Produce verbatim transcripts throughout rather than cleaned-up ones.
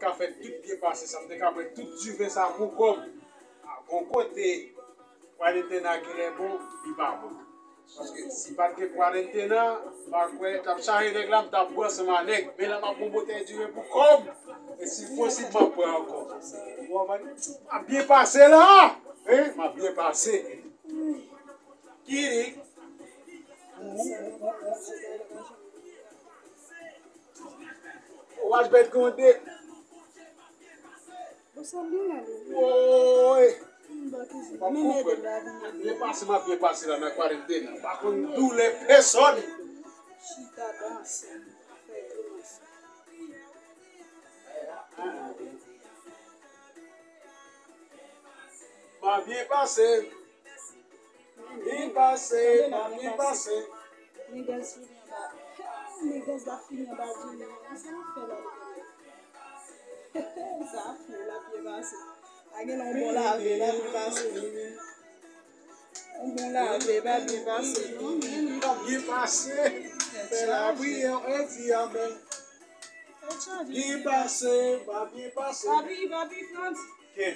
ka fè tout byen pase sa, m te ka pran tout diven sa pou kò m. A, gon kote, kwadentena genlè bon, li pa bon. Paske si pa t gen kwadentena, m pa kwè, t ap chaje nèg la, m t ap bwè ansanm a nèg. Men la, m ap pran botèy diven pou kò m. E si posib, m ap pran ankò. Ou konprann? M ap byen pase la! Hein? M ap byen pase. Kiri. Ou ap bèt grande. Woy! M ap konprann. Byen pase, m ap byen pase la nan kwadantèn nan. M pa konn doulè pèsòn. Chita danse, fè grimase. M ap byen pase. Byen pase, m ap byen pase. Nègès fini anba. Nègès la fini anba Junior. Sa l ap fè la? Sa fou, l ap byen pase. A gen yon bon lave, l ap byen pase. Yon bon lave, l ap byen pase. M ap byen pase. Fè la priye, e di amèn. Byen pase, m ap byen pase. Papi, papi Frantz. Ke.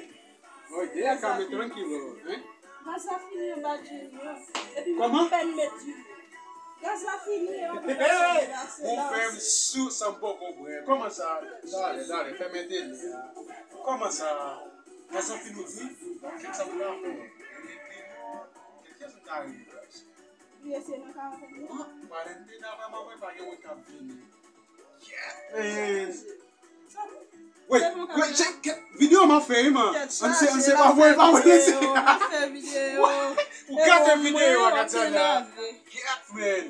Oye, déjame tranquilo, hein? Gaz la fini anba Junior. Epi m ap pèn met diven. Gaz la fini, e pa pase. Ou fè m sou san m poko bwè. Kòman sa? Dale, dale, fèmen tele a. Kòman sa? Gaz la fini, ou di? Kèk sa pou la fè? Kèk sa ta rive? Li eseye nan karantèn li. Kwadantèn nan vrèman mwen pa gen moun k ap vini. Wait, wait, check, check. Videyo m ap fè, wi, man. Ann se, ann se pa voye, pa voye. M ap fè videyo. Ou gate videyo a, gade sa la. Kèt, man.